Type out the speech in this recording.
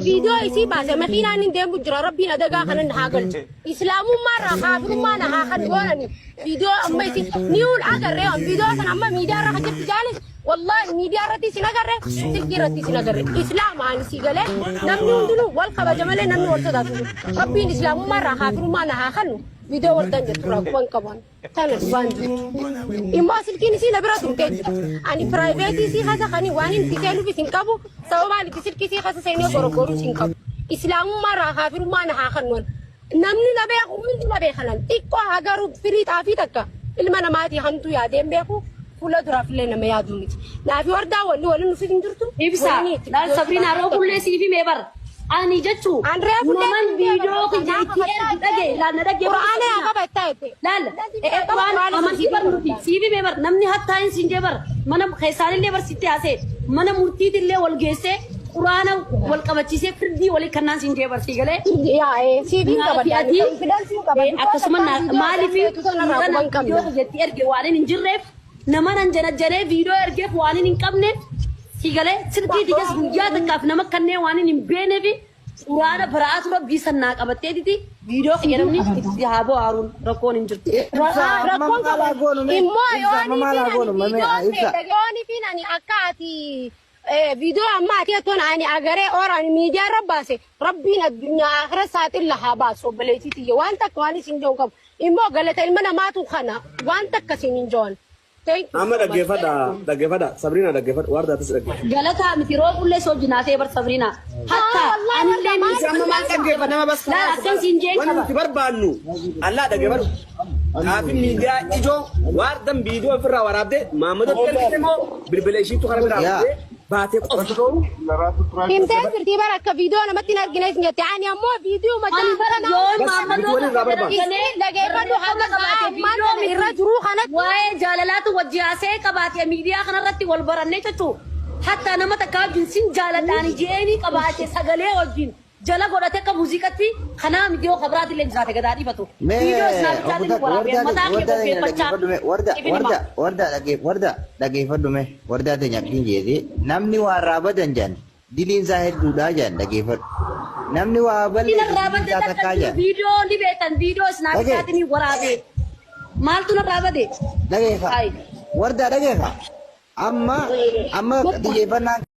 Viidiyoo isii baase makiinaan hin deemu jira. Rabbiin adagaa kanan haa galchu. Islaamummaa irraa kaafirummaa na haa kan goonani. Viidiyoo amma isii ni'uun agarree waan viidiyoo sana amma miidiyaa irra kan jirtu jaanis, wallaahi miidiyaa irratti isin agarre, silkii irratti isin agarre. Islaama ani sii galee, namni hundinuu wal kabaja malee namni wal sodaatu hin jiru. Rabbiin islaamummaa irraa kaafirummaa na haa kannu. Viidiyoo wardaan jettu irraa quban qaban. Tana dhugaan jirtu. Immoo silkiin isii na bira turtee jirti. Ani piraayiveetii isii keessa kan waan hin seenuufis hin qabu. Sababaan itti silkii isii keessa seenee goroggoruus hin qabu. Islaamummaa irraa kaafirummaa na haa kennu. Namni na beeku hundi na beekanan. Xiqqoo haa garuu firii xaafii takka ilma namaatii hamtuu yaadeen beeku, fuula duraaf illee nama yaaduu miti. Naafi wardaa wanni waliin nuuf hin jirtu. Ibsa Wanni itti laal Sabriinaa, roobullee siif himee bar. Ani jechuu An reefullee naman siin jee viidiyoo kiyya itti ergu dhagaye, laal na dhaggeeffadhu. Qura'aana yaa Sabriinaa. qaba itti jette. Laal Qura'aan amantii bar nuti siif himee bar, namni hattaa hin siin jee bar, mana keessaanillee bar sitti haasee, mana murtiitillee wal geessee, Qura'aana wal qabachiisee, firdii walii kannaan siin jee bar, sii galee. Yaa siif hin Naafi qabadha. ati Konfidansiin qaba. akkasuma maaliif kana viidiyoo kiyyatti erge waan hin jirreef, nama nan janajjanee viidiyoo ergeef waan hin qabneef, si galee, silkii tiyas guyyaa takkaaf nama kanneen waan hin beeneef, Quraana bara'aatu rabbii sannaa qabatteetiti viidiyoo kiyya namni itti haa bo'aaruun rakkoon hin jirtu. Ibsa, amma Rakkoon maal haa qaban goonu mee? immoo Ibsa, amma yoonii maal fi haa ani goonu mee? viidiyoo Ibsa. yoonii fi ani akka ati viidiyoo amma ati toon ani agaree oora ani miidiyaa irra baase, rabbiin addunyaa akira saaxilla haa baasu. Obboleettii tiyya, waan takka waan isin jedhu qabu immoo galata ilma namaatu kana, waan takka isin hin jedhan. Thank you Amma so much. dhaggeeffadha, dhaggeeffadha. Sabriina, dhaggeeffadha. Waardaatis dhaggeeffadha. Galataa miti, roobullee sojjinaa ta'e bar Sabriinaa. Hatta Wallahi anillee warda ni Isa amma maal dhaggeeffatama bas? Laal, akkan siin jeen Wanni qaba. nuti barbaannu allaa dhaggeeffadhu. Kaafin miidiyaa ijoo waardan viidiyoo ofirraa waraabdee maammadootti ergite moo bilbila ishiitu kana biraa Yaa. fuutee baatee qofa? Himtee jirtii bara, akka viidiyoo namatti hin argine isin jette. Ani ammoo viidiyoo Ani bara yoon Bas, maammadoo nuti walirraa barbaanna. Isin dhageeffadhu, haga sa'a ammaan kana irra jiruu kanatti waa'ee jaalalaatu wajji haasa'ee qabaate, miidiyaa kanarratti wal barannee jechuun, hatta nama takka wajjin sin jaaladhaani je'eenii qabaate, sagalee wajjin jala godhate akka muuziqatti kanaa miti, yoo kabiraatillee jiraate gadaa dhiifatu. Mee Viidiyoo obbo Snapchatiin Takka waraabee wardaa mataa kee wardaa teenya dhaggeeffachaa dhaggeeffadhu mee, warda ifin hima. warda warda dhaggeef warda dhaggeeffadhu mee, wardaa teenya akkin jeeti, namni waa irraa badan jedhan diliin isaa hedduudha jedhan, dhaggeeffadhu, namni waa Inni balleesse narraa diliin badde isaa takka takkaa jiru jedhan. viidiyoo ni beektan, viidiyoo Dhagee Snapchatiin waraabee maaltu narraa bade? Dhageeffa. Hayi. Wardaa, dhageeffa, amma amma xiyyeeffannaan